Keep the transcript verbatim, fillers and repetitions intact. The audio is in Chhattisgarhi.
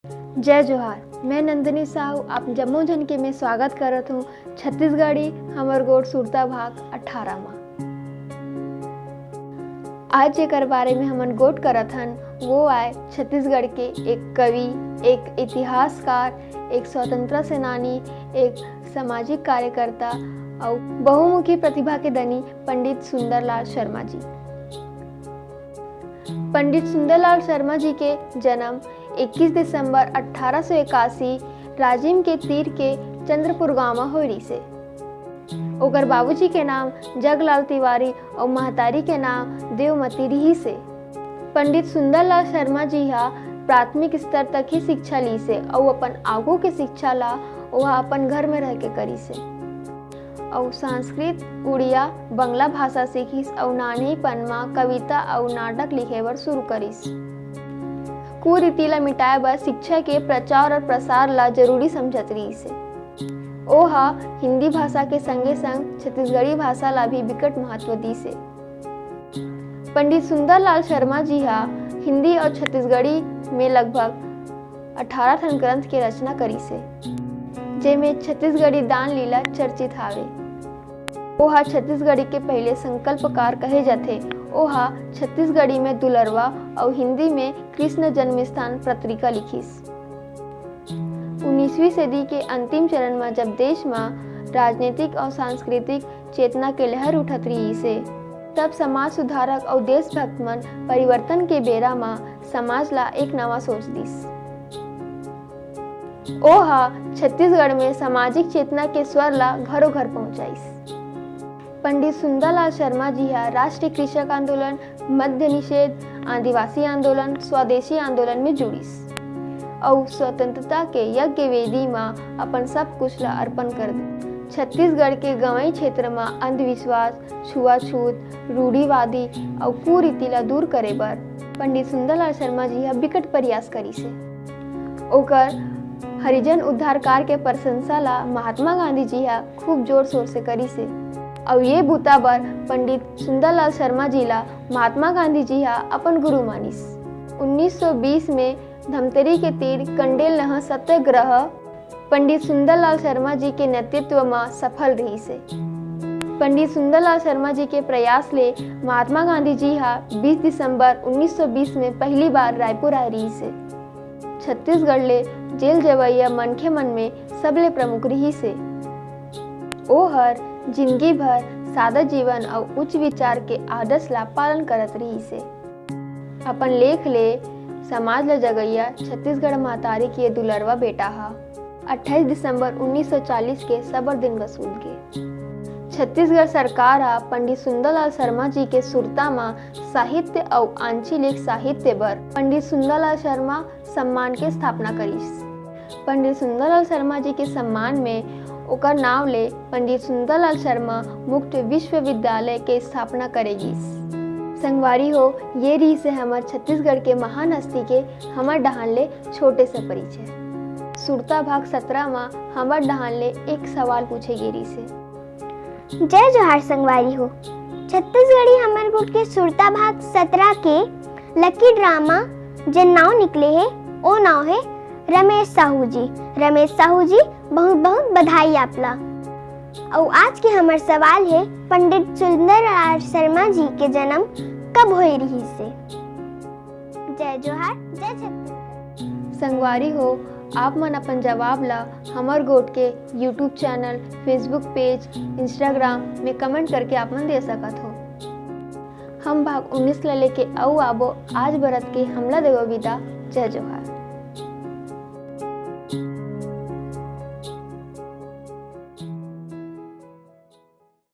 जय जोहार, मैं नंदिनी साहू, आप जम्मो झन के मैं स्वागत करत हूँ छत्तीसगढ़ी हमर गोठ सुरता भाग अठारह मा। आज जेकर बारे में हमन गोठ करत हन, वो आय छत्तीसगढ़ के एक कवि, एक इतिहासकार, एक स्वतंत्रता सेनानी, एक सामाजिक कार्यकर्ता अउ बहुमुखी प्रतिभा के धनी पंडित सुंदरलाल शर्मा जी। पंडित सुंदरलाल शर्मा जी के जन्म इक्कीस दिसंबर अठारह सौ इक्यासी राजिम के तीर के चंद्रपुर गांव म होय रिहिसे। ओकर बाबूजी के नाम जगलाल तिवारी अउ महतारी के नाम देवमती रिहिसे। पंडित सुंदरलाल शर्मा जी ह प्राथमिक स्तर तक ही शिक्षा लीसे अउ अपन आगू के शिक्षा ला ओहा अपन घर में रह के करिसे। अउ संस्कृत, उड़िया, बंगला भाषा सीखिस अउ नानहीपन म कविता अउ नाटक लिखे बर शुरू करिस। कुरीति ला मिटाए बर शिक्षा के प्रचार अउ प्रसार ला जरूरी समझत रिहिसे। ओहा हिंदी भाषा के संगे संग छत्तीसगढ़ी भाषा ला भी बिकट महत्व दिसे। पंडित सुंदरलाल शर्मा जी हा हिंदी अउ छत्तीसगढ़ी में लगभग अठारह ठन ग्रंथ के रचना करिसे, जेमे छत्तीसगढ़ी दान लीला चर्चित हावे। ओहा छत्तीसगढ़ी के पहिले संकल्पकार कहे जाथे। ओहा छत्तीसगढ़ी में दुलरवा अउ हिंदी में कृष्ण जन्मस्थान पत्रिका लिखिस। उन्नीसवीं सदी के अंतिम चरण म जब देश म राजनीतिक अउ सांस्कृतिक चेतना के लहर उठत रिहिसे, तब समाज सुधारक अउ देशभक्त मन परिवर्तन के बेरा म समाज ला एक नवा सोच दिस। ओहा छत्तीसगढ़ में सामाजिक चेतना के स्वर ला घरो घर पहुंचाइस। पंडित सुंदरलाल शर्मा जी हा राष्ट्रीय कृषक आंदोलन, मद्य निषेध, आदिवासी आंदोलन, स्वदेशी आंदोलन में जुड़िस अउ स्वतंत्रता के यज्ञ वेदी म अपन सब कुछ ला अर्पण कर दे। छत्तीसगढ़ के गंवई क्षेत्र म अंधविश्वास, छुआछूत, रूढ़िवादी अउ कुरीति ला दूर करे बर पंडित सुंदरलाल शर्मा जी हा बिकट प्रयास करिसे। ओकर हरिजन उद्धारकार के प्रशंसा ला महात्मा गांधी जी हा खूब जोर शोर से करिसे। अउ ये बूता बर पंडित सुंदरलाल शर्मा जी ला महात्मा गांधी जी हा अपन गुरु मानिस। उन्नीस सौ बीस में धमतरी के तीर कंडेल नहर सत्याग्रह पंडित सुंदरलाल शर्मा जी के नेतृत्व म सफल रिहिसे। पंडित सुंदरलाल शर्मा जी के प्रयास ले महात्मा गांधी जी हा बीस दिसंबर उन्नीस सौ बीस में पहली बार रायपुर आए रिहिसे। छत्तीसगढ़ ले जेल जवइया मनखे मन में सबले प्रमुख रिहिसे। ओहर जिंदगी भर सादा जीवन अउ उच्च विचार के आदर्श ला पालन करत रिहिसे। अपन लेख ले समाज ल जगइया छत्तीसगढ़ महतारी के दुलरवा बेटा हा अट्ठाईस दिसंबर उन्नीस सौ चालीस के सबर दिन बसूल गे। छत्तीसगढ़ सरकार हा पंडित सुंदरलाल शर्मा जी के सुरता म साहित्य अउ आंचलिक साहित्य बर पंडित सुंदरलाल शर्मा सम्मान के स्थापना करिस। पंडित सुंदरलाल शर्मा जी के सम्मान में ओकर नाव ले पंडित सुंदरलाल शर्मा मुक्त विश्वविद्यालय के स्थापना करे गिस। संगवारी हो, ये रिहिसे हमर छत्तीसगढ़ के महान हस्ती के हमर डहान ले छोटे से परिचय। सुरता भाग सत्रह म हमर डहान ले एक सवाल पूछे गे रिहिसे। जय जोहार संगवारी हो। छत्तीसगढ़ी हमर गोठ के सुरता भाग सत्रह के लकी ड्रामा जेन नाव निकले हे, ओ नाव हे रमेश साहू जी। रमेश साहू जी, बहुत बहुत बधाई आप ला। अउ आज के हमर सवाल हे, पंडित सुंदरलाल शर्मा जी के जन्म कब होए रिहिसे? जय जोहार, जय छत्तीसगढ़। संगवारी हो, आप मन अपन जवाब ला हमर गोठ के YouTube चैनल, Facebook पेज, Instagram में कमेंट करके आप मन दे सकत हो। हम भाग उन्नीस ला लेके अउ आबो। आज बरत के हमला देवो विदा। जय जोहार।